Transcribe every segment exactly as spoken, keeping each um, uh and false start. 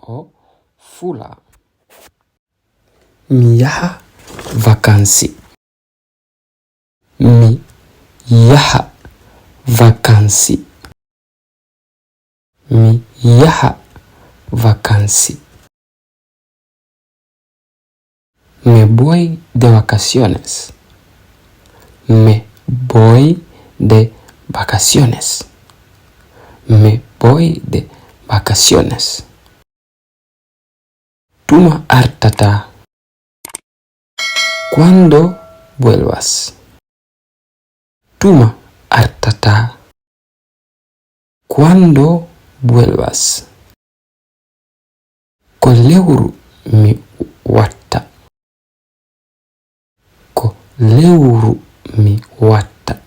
o fula. Mi yaha vakansi. Mi yaha vakansi. Mi yaha vakansi. Me voy de vacaciones. Me voy de vacaciones. Me voy de vacaciones. Tuma artata. ¿Cuándo vuelvas? Tuma artata. ¿Cuándo vuelvas? Ko lewru mi watta. Ko lewru mi watta.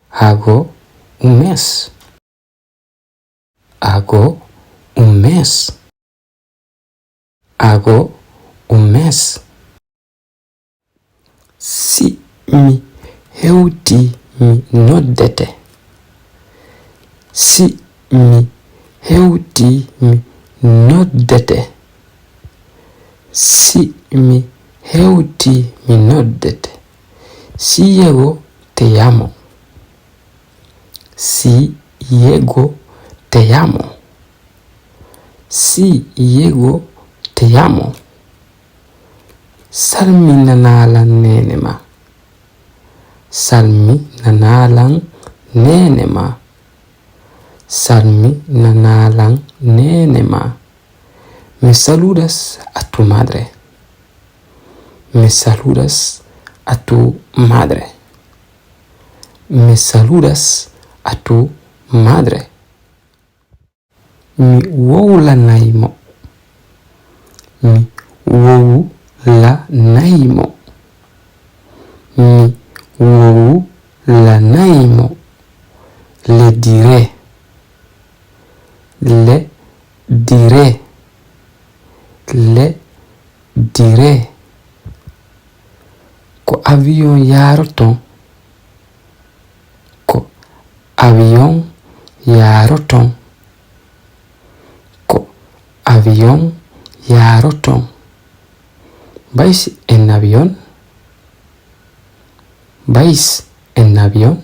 Hago un mes. Hago un mes. Hago un mes. Si mi hewti mi noddete. Si mi hewti mi noddete. Si mi hewti mi noddete. Si llego te llamo. Si llego te llamo. Si llego te llamo. Salminanaalan neene ma. Salminanaalan neene ma. Salminanaalan neene ma. Me saludas a tu madre. Me saludas a tu madre. Me saludas a tu madre. Mi wowlanay mo. Mi wowlanay mo. Mi wowlanay mo. Le diré. Le diré. Le diré. Ko avion yaaroton. Ko avion yaaroton. Ko avion yaaroton. ¿Vais en avión? ¿Vais en avión?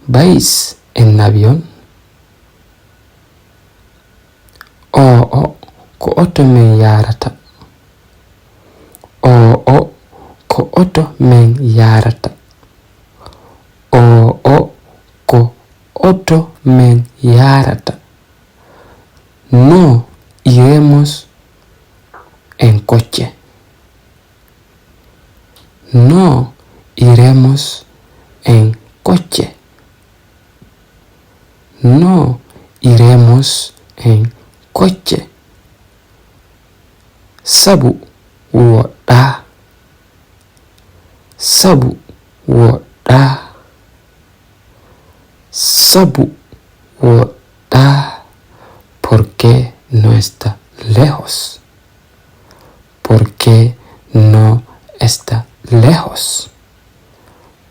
¿Vais en avión? Oo, ko oto men yaarata. Oo, ko oto men yaarata. Oo, ko oto men yaarata. No iremos en coche. No iremos en coche. No iremos en coche. Sabu woɗɗaa. Sabu woɗɗaa. Sabu woɗɗaa. Porque no está lejos. Porque no está lejos.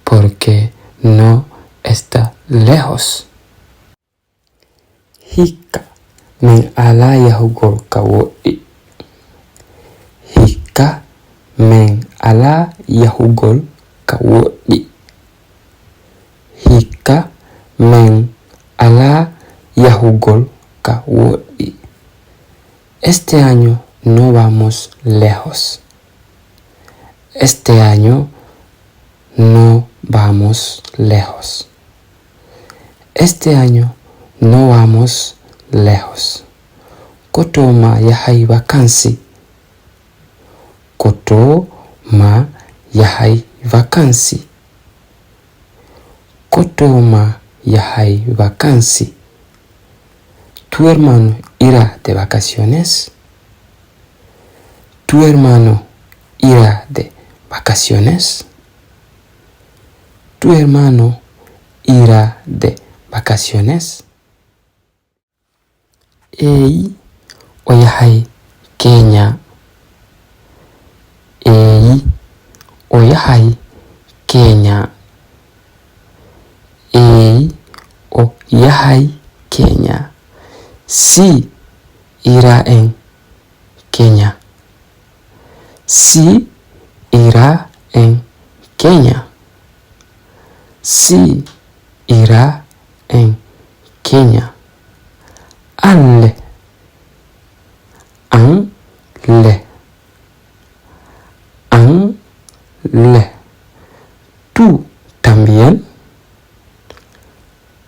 Porque no está lejos. Hikka men alaa yahugol ka woɗɗi. Hikka men alaa yahugol ka woɗɗi. Hikka men alaa yahugol ka woɗɗi. Este año no vamos lejos. Este año no vamos lejos. Este año no vamos lejos. Koto ma yahay vakansi. Koto ma yahay vakansi. Koto ma yahay vakansi. ¿Tu hermano irá de vacaciones? ¿Tu hermano irá de vacaciones? ¿Tu hermano irá de vacaciones? Eey, o yahay Kenya. Eey, o yahay Kenya. Eey, o yahay Kenya. Si ira en Kenya. Si ira en Kenya. Si ira en Kenya. An le. An le. An le. Tú también.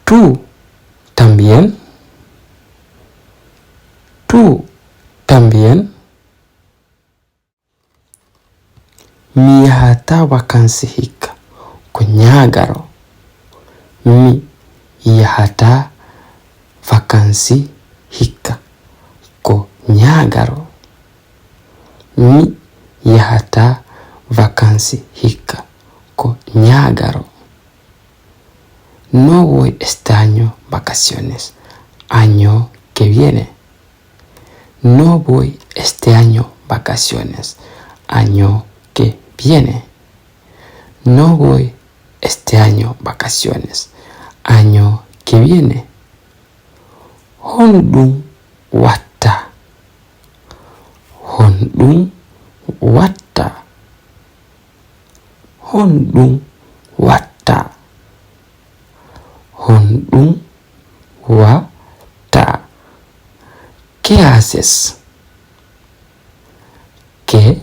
Tú también. Tú también. Mi yahataa vakansi hikka, ko ñaagaro. Mi yahataa vakansi hikka, ko ñaagaro. Mi yahataa vakansi hikka, ko ñaagaro. No voy este año vacaciones, año que viene. No voy este año vacaciones, año que viene. No voy este año vacaciones, año que viene. Honɗum watta? Honɗum watta? Honɗum watta? Honɗum watta? ¿Qué haces? ¿Qué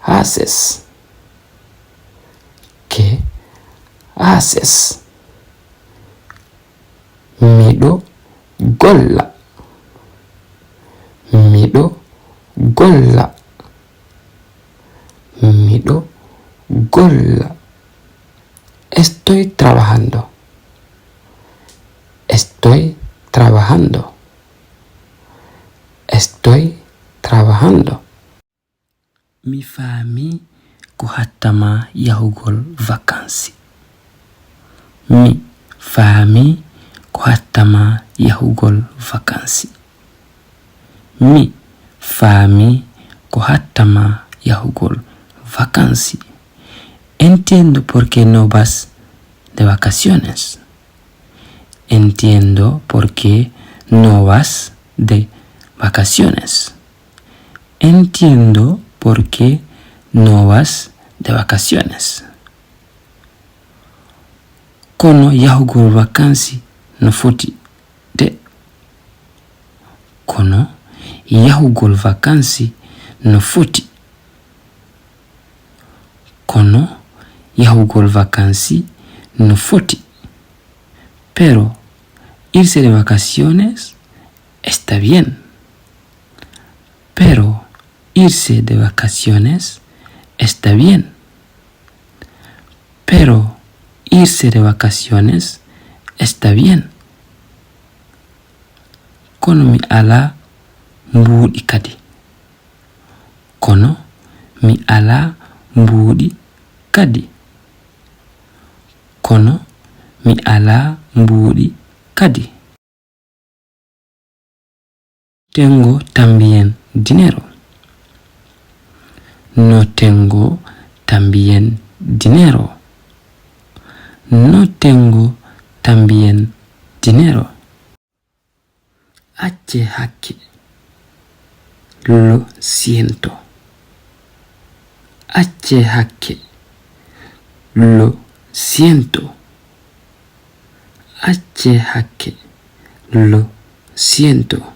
haces? ¿Qué haces? Miɗo golla. Miɗo golla. Miɗo golla. Estoy trabajando. Estoy trabajando. Estoy trabajando. Mi faami ko haɗta ma yahugol vakansi. Mi faami ko haɗta ma yahugol vakansi. Mi faami ko haɗta ma yahugol vakansi. Entiendo por qué no vas de vacaciones. Entiendo por qué no vas de vacaciones. Entiendo por qué no vas de vacaciones. Kono yahugol vakansi no foti de. Kono yahugol vakansi no foti. Kono yahugol vakansi no foti. Pero irse de vacaciones está bien. Pero irse de vacaciones está bien. Pero irse de vacaciones está bien. Kono mi alaa mbuuɗi kadi. Kono mi alaa mbuuɗi kadi. Kono mi alaa mbuuɗi kadi. Tengo también dinero. No tengo también dinero. No tengo también dinero. Acce hakke. Lo siento. Acce hakke. Lo siento. Acce hakke. Lo siento.